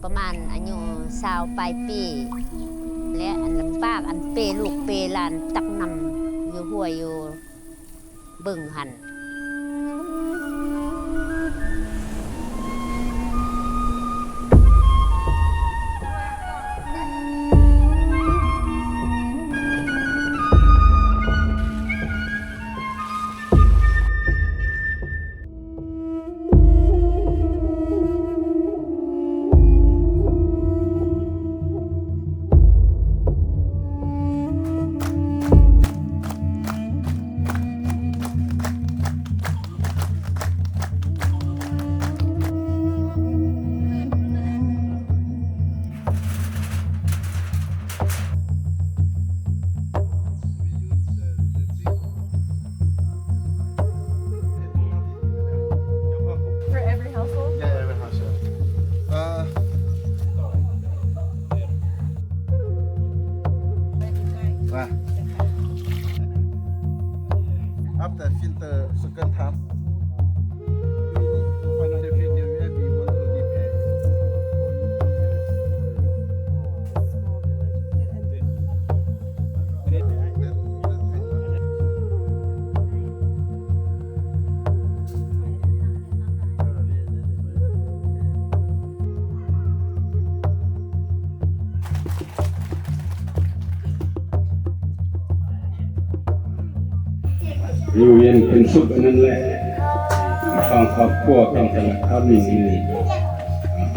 ປະມານອາຍຸຊາວປາຍປີ ແລະ ອັນລຳບາກ ອັນເປລູກເປຫຼານຕັກນ້ຳຢູ່ຫ້ວຍຢູ່ ເບິ່ງຫັ້ນ. ຢູ່ເຢັນເປັນສຸກອັນນັ້ນແຫຼະ ຂອງຄອບຄົວຂອງສະໜັບສະໜູນນີ້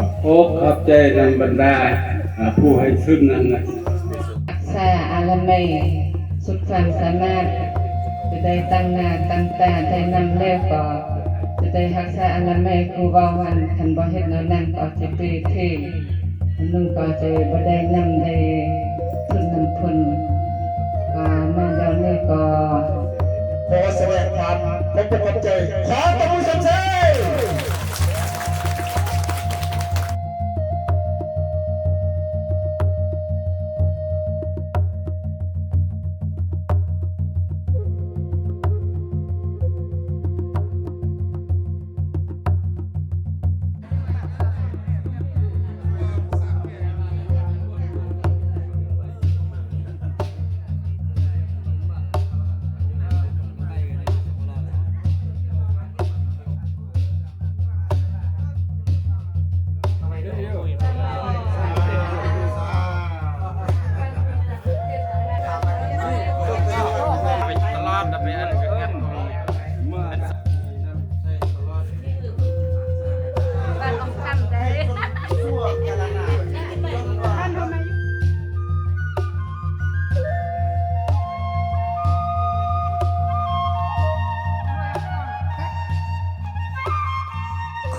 ຂອບອົກຂອບໃຈນຳບັນດາ ອາ ຜູ້ໃຫ້ທຶນນັ້ນນະ. ຮັກສາອະນາໄມສຸດຄວາມສາມາດ ຈະໄດ້ຕັ້ງໜ້າຕັ້ງຕາ ໄດ້ນຳແລ້ວກໍຈະໄດ້ຮັກສາອະນາໄມ ຜູ້ເວົ້າຫັ້ນ ຄັນບໍ່ເຮັດແນວນັ້ນກໍຈະເປເພ ໜຶ່ງກໍຈະບໍ່ໄດ້ນ້ຳໄດ້ ເພິ່ນນຳເພິ່ນ ອາ ມາດຽວນີ້ກໍຂໍສະແດງຄວາມຂອບອົກຂອບໃຈ ຂໍຕົບມືຊົມເຊີຍ.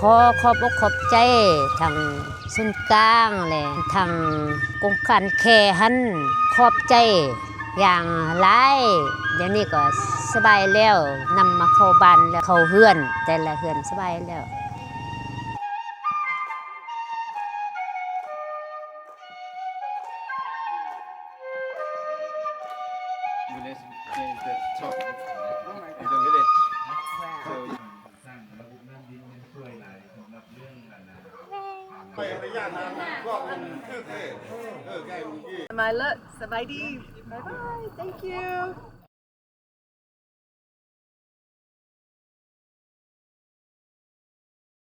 ຂໍຂອບອົກຂອບໃຈທາງສູນກາງ ແລະ ທາງກົງການແຄຫັ້ນ ຂອບໃຈຢ່າງຫຼາຍ. ດຽວນີ້ກໍສະບາຍແລ້ວ ນຳມາເຂົ້າບ້ານແລ້ວ ເຂົ້າເຮືອນ ແຕ່ລະເຮືອນສະບາຍແລ້ວ. Village change the top in the village. So ມາເລີຍ ສະບາຍດີ ບາຍບາຍ thank you.